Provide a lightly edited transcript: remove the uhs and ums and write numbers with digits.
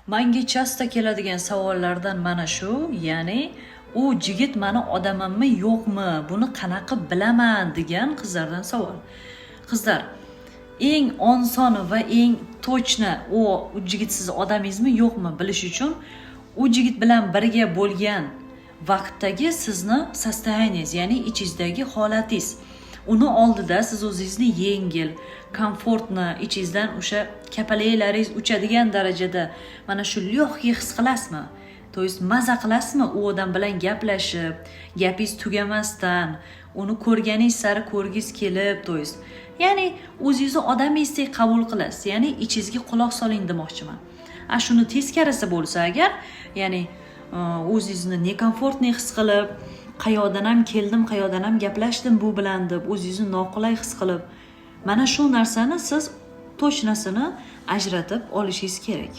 Manga часто keladigan savollardan mana shu, ya'ni u jigit mani odamimmi, yo'qmi, buni qanaqa bilaman degan qizlardan savol. Qizlar, eng oson va eng точно u jigit sizni odamingizmi, yo'qmi bilish uchun u jigit bilan birga bo'lgan vaqtdagi sizni состояние ngiz, ya'ni ichingizdagi holatingiz. Uni oldida siz o'zingizni yengil, комфортно, ichingizdan o'sha kapalaklaringiz uchadigan darajada mana shu легкий his qilasizmi? То есть maza qilasizmi u odam bilan gaplashib, gapingiz tugamasdan, uni ko'rganingiz sari ko'rgingiz kelib, то есть ya'ni o'zingizni odamingizdek qabul qilasiz, ya'ni ichingizga quloq soling demoqchiman. A shuni teskarisi bo'lsa agar, ya'ni o'zingizni некомфортный his qilib, qayoqdan ham keldim, qayoqdan ham gaplashdim bu bilan deb o'zingizni noqulay his qilib, mana shu narsani siz точно sini ajratib olishingiz kerak.